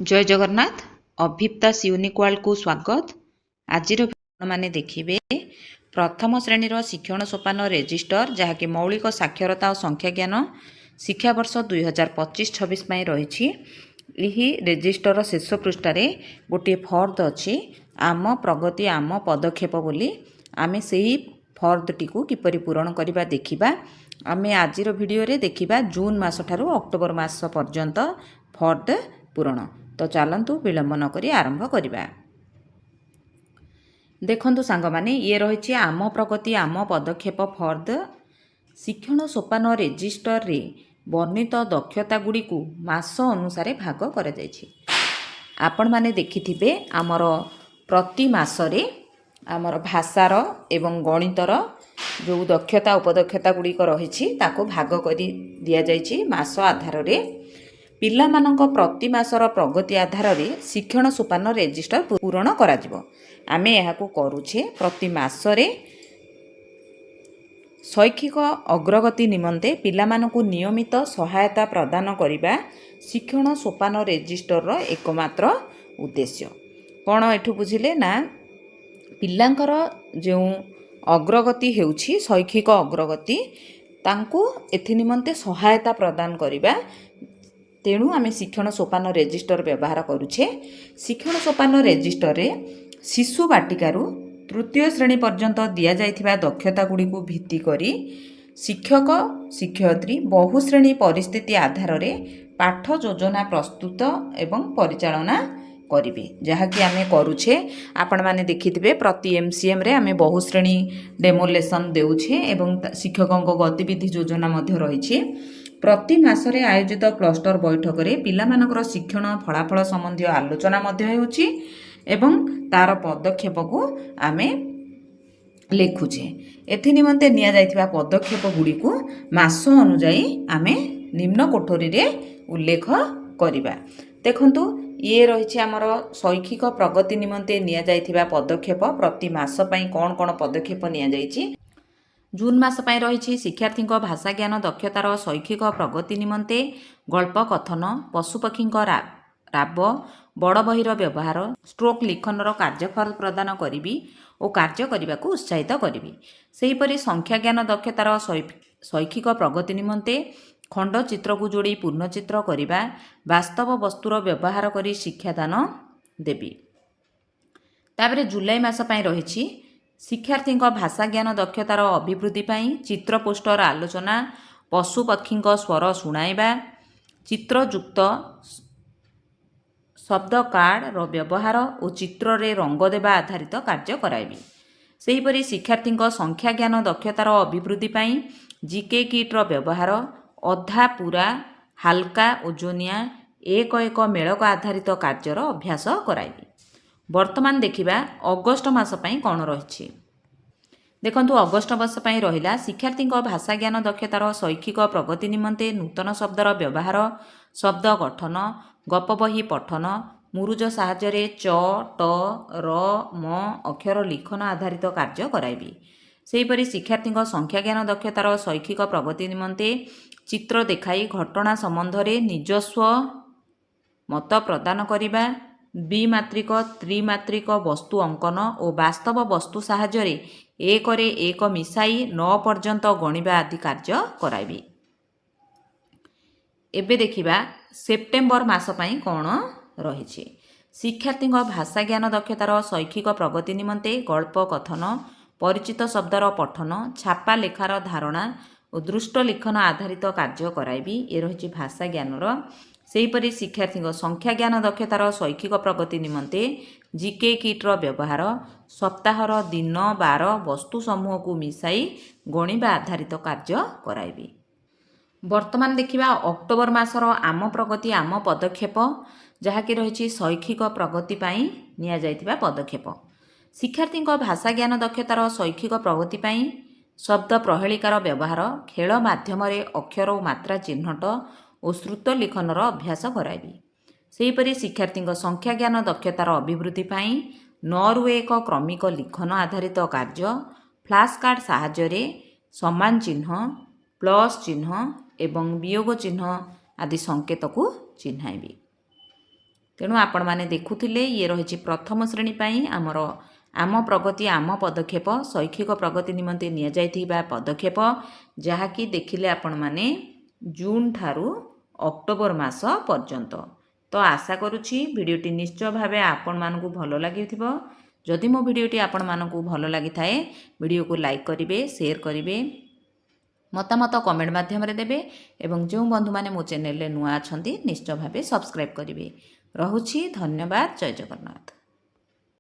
ଜୟ Jagannath. ଅଭିପ୍ତାସ୍ unique ୱାର୍ଲଡକୁ ସ୍ୱାଗତ। ଆଜିର ଆପଣମାନେ ଦେଖିବେ ପ୍ରଥମ ଶ୍ରେଣୀର ଶିକ୍ଷଣ ସୋପାନ ରେଜିଷ୍ଟର, ଯାହାକି ମୌଳିକ ସାକ୍ଷରତା ଓ ସଂଖ୍ୟା ଜ୍ଞାନ ଶିକ୍ଷାବର୍ଷ 2025-26 ପାଇଁ ରହିଛି। ଏହି ରେଜିଷ୍ଟରର ଶେଷ ପୃଷ୍ଠାରେ ଗୋଟିଏ ଫର୍ଦ୍ଦ ଅଛି, ଆମ ପ୍ରଗତି ଆମ ପଦକ୍ଷେପ ବୋଲି। ଆମେ ସେହି ଫର୍ଦ୍ଦଟିକୁ କିପରି ପୂରଣ କରିବା ଦେଖିବା। ଆମେ ଆଜିର ଭିଡ଼ିଓରେ ଦେଖିବା ଜୁନ୍ ମାସଠାରୁ ଅକ୍ଟୋବର ମାସ ପର୍ଯ୍ୟନ୍ତ ଫର୍ଦ୍ଦ ପୂରଣ। ତ ଚାଲନ୍ତୁ, ବିଳମ୍ବ ନକରି ଆରମ୍ଭ କରିବା। ଦେଖନ୍ତୁ ସାଙ୍ଗମାନେ, ଇଏ ରହିଛି ଆମ ପ୍ରଗତି ଆମ ପଦକ୍ଷେପ ଫର୍ଦ୍ଦ। ଶିକ୍ଷଣ ସୋପାନ ରେଜିଷ୍ଟରରେ ବର୍ଣ୍ଣିତ ଦକ୍ଷତା ଗୁଡ଼ିକୁ ମାସ ଅନୁସାରେ ଭାଗ କରାଯାଇଛି। ଆପଣମାନେ ଦେଖିଥିବେ, ଆମର ପ୍ରତି ମାସରେ ଆମର ଭାଷାର ଏବଂ ଗଣିତର ଯେଉଁ ଦକ୍ଷତା ଉପଦକ୍ଷତା ଗୁଡ଼ିକ ରହିଛି, ତାକୁ ଭାଗ କରି ଦିଆଯାଇଛି ମାସ ଆଧାରରେ। ପିଲାମାନଙ୍କ ପ୍ରତି ମାସର ପ୍ରଗତି ଆଧାରରେ ଶିକ୍ଷଣ ସୋପାନ ରେଜିଷ୍ଟର ପୂରଣ କରାଯିବ। ଆମେ ଏହାକୁ କରୁଛେ ପ୍ରତି ମାସରେ। ଶୈକ୍ଷିକ ଅଗ୍ରଗତି ନିମନ୍ତେ ପିଲାମାନଙ୍କୁ ନିୟମିତ ସହାୟତା ପ୍ରଦାନ କରିବା ଶିକ୍ଷଣ ସୋପାନ ରେଜିଷ୍ଟରର ଏକମାତ୍ର ଉଦ୍ଦେଶ୍ୟ। କ'ଣ ଏଠୁ ବୁଝିଲେ ନା, ପିଲାଙ୍କର ଯେଉଁ ଅଗ୍ରଗତି ହେଉଛି, ଶୈକ୍ଷିକ ଅଗ୍ରଗତି, ତାଙ୍କୁ ଏଥି ନିମନ୍ତେ ସହାୟତା ପ୍ରଦାନ କରିବା। ତେଣୁ ଆମେ ଶିକ୍ଷଣ ସୋପାନ ରେଜିଷ୍ଟର ବ୍ୟବହାର କରୁଛେ। ଶିକ୍ଷଣ ସୋପାନ ରେଜିଷ୍ଟରରେ ଶିଶୁ ବାଟିକାରୁ ତୃତୀୟ ଶ୍ରେଣୀ ପର୍ଯ୍ୟନ୍ତ ଦିଆଯାଇଥିବା ଦକ୍ଷତା ଗୁଡ଼ିକୁ ଭିତ୍ତି କରି ଶିକ୍ଷକ ଶିକ୍ଷୟିତ୍ରୀ ବହୁ ଶ୍ରେଣୀ ପରିସ୍ଥିତି ଆଧାରରେ ପାଠ ଯୋଜନା ପ୍ରସ୍ତୁତ ଏବଂ ପରିଚାଳନା କରିବେ, ଯାହାକି ଆମେ କରୁଛେ। ଆପଣମାନେ ଦେଖିଥିବେ, ପ୍ରତି ଏମ୍ସିଏମ୍ରେ ଆମେ ବହୁ ଶ୍ରେଣୀ ଡେମୋ ଲେସନ୍ ଦେଉଛେ ଏବଂ ଶିକ୍ଷକଙ୍କ ଗତିବିଧି ଯୋଜନା ମଧ୍ୟ ରହିଛି। ପ୍ରତି ମାସରେ ଆୟୋଜିତ କ୍ଲଷ୍ଟର ବୈଠକରେ ପିଲାମାନଙ୍କର ଶିକ୍ଷଣ ଫଳାଫଳ ସମ୍ବନ୍ଧୀୟ ଆଲୋଚନା ମଧ୍ୟ ହେଉଛି ଏବଂ ତା'ର ପଦକ୍ଷେପକୁ ଆମେ ଲେଖୁଛେ। ଏଥି ନିମନ୍ତେ ନିଆଯାଇଥିବା ପଦକ୍ଷେପ ଗୁଡ଼ିକୁ ମାସ ଅନୁଯାୟୀ ଆମେ ନିମ୍ନ କୋଠରୀରେ ଉଲ୍ଲେଖ କରିବା। ଦେଖନ୍ତୁ, ଇଏ ରହିଛି ଆମର ଶୈକ୍ଷିକ ପ୍ରଗତି ନିମନ୍ତେ ନିଆଯାଇଥିବା ପଦକ୍ଷେପ। ପ୍ରତି ମାସ ପାଇଁ କ'ଣ କ'ଣ ପଦକ୍ଷେପ ନିଆଯାଇଛି? ଜୁନ୍ ମାସ ପାଇଁ ରହିଛି, ଶିକ୍ଷାର୍ଥୀଙ୍କ ଭାଷା ଜ୍ଞାନ ଦକ୍ଷତାର ଶୈକ୍ଷିକ ପ୍ରଗତି ନିମନ୍ତେ ଗଳ୍ପ କଥନ, ପଶୁପକ୍ଷୀଙ୍କ ରାବ, ବଡ଼ ବହିର ବ୍ୟବହାର, ଷ୍ଟ୍ରୋକ୍ ଲିଖନର କାର୍ଯ୍ୟଫଳ ପ୍ରଦାନ କରିବି ଓ କାର୍ଯ୍ୟ କରିବାକୁ ଉତ୍ସାହିତ କରିବି। ସେହିପରି ସଂଖ୍ୟା ଜ୍ଞାନ ଦକ୍ଷତାର ଶୈକ୍ଷିକ ପ୍ରଗତି ନିମନ୍ତେ ଖଣ୍ଡଚିତ୍ରକୁ ଯୋଡ଼ି ପୂର୍ଣ୍ଣଚିତ୍ର କରିବା, ବାସ୍ତବ ବସ୍ତୁର ବ୍ୟବହାର କରି ଶିକ୍ଷାଦାନ ଦେବି। ତାପରେ ଜୁଲାଇ ମାସ ପାଇଁ ରହିଛି, ଶିକ୍ଷାର୍ଥୀଙ୍କ ଭାଷା ଜ୍ଞାନ ଦକ୍ଷତାର ଅଭିବୃଦ୍ଧି ପାଇଁ ଚିତ୍ର ପୋଷ୍ଟର ଆଲୋଚନା, ପଶୁପକ୍ଷୀଙ୍କ ସ୍ୱର ଶୁଣାଇବା, ଚିତ୍ରଯୁକ୍ତ ଶବ୍ଦ କାର୍ଡ଼ର ବ୍ୟବହାର ଓ ଚିତ୍ରରେ ରଙ୍ଗ ଦେବା ଆଧାରିତ କାର୍ଯ୍ୟ କରାଇବି। ସେହିପରି ଶିକ୍ଷାର୍ଥୀଙ୍କ ସଂଖ୍ୟା ଜ୍ଞାନ ଦକ୍ଷତାର ଅଭିବୃଦ୍ଧି ପାଇଁ ଜିକେ କିଟ୍ର ବ୍ୟବହାର, ଅଧା ପୁରା, ହାଲକା ଓଜନିଆ, ଏକ ଏକ ମେଳକ ଆଧାରିତ କାର୍ଯ୍ୟର ଅଭ୍ୟାସ କରାଇବି। ବର୍ତ୍ତମାନ ଦେଖିବା ଅଗଷ୍ଟ ମାସ ପାଇଁ କ'ଣ ରହିଛି। ଦେଖନ୍ତୁ, ଅଗଷ୍ଟ ମାସ ପାଇଁ ରହିଲା, ଶିକ୍ଷାର୍ଥୀଙ୍କ ଭାଷା ଜ୍ଞାନ ଦକ୍ଷତାର ଶୈକ୍ଷିକ ପ୍ରଗତି ନିମନ୍ତେ ନୂତନ ଶବ୍ଦର ବ୍ୟବହାର, ଶବ୍ଦ ଗଠନ, ଗପ ବହି ପଠନ, ମୁରୁଜ ସାହାଯ୍ୟରେ ଚ, ଟ, ର, ମ ଅକ୍ଷର ଲିଖନ ଆଧାରିତ କାର୍ଯ୍ୟ କରାଇବି। ସେହିପରି ଶିକ୍ଷାର୍ଥୀଙ୍କ ସଂଖ୍ୟା ଜ୍ଞାନ ଦକ୍ଷତାର ଶୈକ୍ଷିକ ପ୍ରଗତି ନିମନ୍ତେ ଚିତ୍ର ଦେଖାଇ ଘଟଣା ସମ୍ବନ୍ଧରେ ନିଜସ୍ୱ ମତ ପ୍ରଦାନ କରିବା, ଦ୍ୱିମାତ୍ରିକ ତ୍ରିମାତ୍ରିକ ବସ୍ତୁ ଅଙ୍କନ ଓ ବାସ୍ତବ ବସ୍ତୁ ସାହାଯ୍ୟରେ ଏକରେ ଏକ ମିଶାଇ 9 ପର୍ଯ୍ୟନ୍ତ ଗଣିବା ଆଦି କାର୍ଯ୍ୟ କରାଇବି। ଏବେ ଦେଖିବା ସେପ୍ଟେମ୍ବର ମାସ ପାଇଁ କ'ଣ ରହିଛି। ଶିକ୍ଷାର୍ଥୀଙ୍କ ଭାଷା ଜ୍ଞାନ ଦକ୍ଷତାର ଶୈକ୍ଷିକ ପ୍ରଗତି ନିମନ୍ତେ ଗଳ୍ପ କଥନ, ପରିଚିତ ଶବ୍ଦର ପଠନ, ଛାପା ଲେଖାର ଧାରଣା ଓ ଦୃଷ୍ଟ ଲିଖନ ଆଧାରିତ କାର୍ଯ୍ୟ କରାଇବି। ଏ ରହିଛି ଭାଷା ଜ୍ଞାନର। ସେହିପରି ଶିକ୍ଷାର୍ଥୀଙ୍କ ସଂଖ୍ୟା ଜ୍ଞାନ ଦକ୍ଷତାର ଶୈକ୍ଷିକ ପ୍ରଗତି ନିମନ୍ତେ ଜିକେ କିଟ୍ର ବ୍ୟବହାର, ସପ୍ତାହର ଦିନ ବାର ବସ୍ତୁ ସମୂହକୁ ମିଶାଇ ଗଣିବା ଆଧାରିତ କାର୍ଯ୍ୟ କରାଇବି। ବର୍ତ୍ତମାନ ଦେଖିବା ଅକ୍ଟୋବର ମାସର ଆମ ପ୍ରଗତି ଆମ ପଦକ୍ଷେପ, ଯାହାକି ରହିଛି ଶୈକ୍ଷିକ ପ୍ରଗତି ପାଇଁ ନିଆଯାଇଥିବା ପଦକ୍ଷେପ। ଶିକ୍ଷାର୍ଥୀଙ୍କ ଭାଷା ଜ୍ଞାନ ଦକ୍ଷତାର ଶୈକ୍ଷିକ ପ୍ରଗତି ପାଇଁ ଶବ୍ଦ ପ୍ରହେଳିକାର ବ୍ୟବହାର, ଖେଳ ମାଧ୍ୟମରେ ଅକ୍ଷର ଓ ମାତ୍ରା ଚିହ୍ନଟ ଓ ଶ୍ରୁତ ଲିଖନର ଅଭ୍ୟାସ କରାଇବି। ସେହିପରି ଶିକ୍ଷାର୍ଥୀଙ୍କ ସଂଖ୍ୟା ଜ୍ଞାନ ଦକ୍ଷତାର ଅଭିବୃଦ୍ଧି ପାଇଁ 9ରୁ 1 କ୍ରମିକ ଲିଖନ ଆଧାରିତ କାର୍ଯ୍ୟ, ଫ୍ଲାସ୍ କାର୍ଡ଼ ସାହାଯ୍ୟରେ ସମାନ ଚିହ୍ନ, ପ୍ଲସ୍ ଚିହ୍ନ ଏବଂ ବିୟୋଗ ଚିହ୍ନ ଆଦି ସଂକେତକୁ ଚିହ୍ନାଇବି। ତେଣୁ ଆପଣମାନେ ଦେଖୁଥିଲେ, ଇଏ ରହିଛି ପ୍ରଥମ ଶ୍ରେଣୀ ପାଇଁ ଆମର ଆମ ପ୍ରଗତି ଆମ ପଦକ୍ଷେପ, ଶୈକ୍ଷିକ ପ୍ରଗତି ନିମନ୍ତେ ନିଆଯାଇଥିବା ପଦକ୍ଷେପ, ଯାହାକି ଦେଖିଲେ ଆପଣମାନେ ଜୁନ୍ ଠାରୁ ଅକ୍ଟୋବର ମାସ ପର୍ଯ୍ୟନ୍ତ। ତ ଆଶା କରୁଛି ଭିଡ଼ିଓଟି ନିଶ୍ଚୟ ଭାବେ ଆପଣମାନଙ୍କୁ ଭଲ ଲାଗିଥିବ। ଯଦି ମୋ ଭିଡ଼ିଓଟି ଆପଣମାନଙ୍କୁ ଭଲ ଲାଗିଥାଏ, ଭିଡ଼ିଓକୁ ଲାଇକ୍ କରିବେ, ସେୟାର କରିବେ, ମତାମତ କମେଣ୍ଟ ମାଧ୍ୟମରେ ଦେବେ ଏବଂ ଯେଉଁ ବନ୍ଧୁମାନେ ମୋ ଚ୍ୟାନେଲରେ ନୂଆ ଅଛନ୍ତି, ନିଶ୍ଚୟ ଭାବେ ସବସ୍କ୍ରାଇବ୍ କରିବେ। ରହୁଛି, ଧନ୍ୟବାଦ, ଜୟ ଜଗନ୍ନାଥ।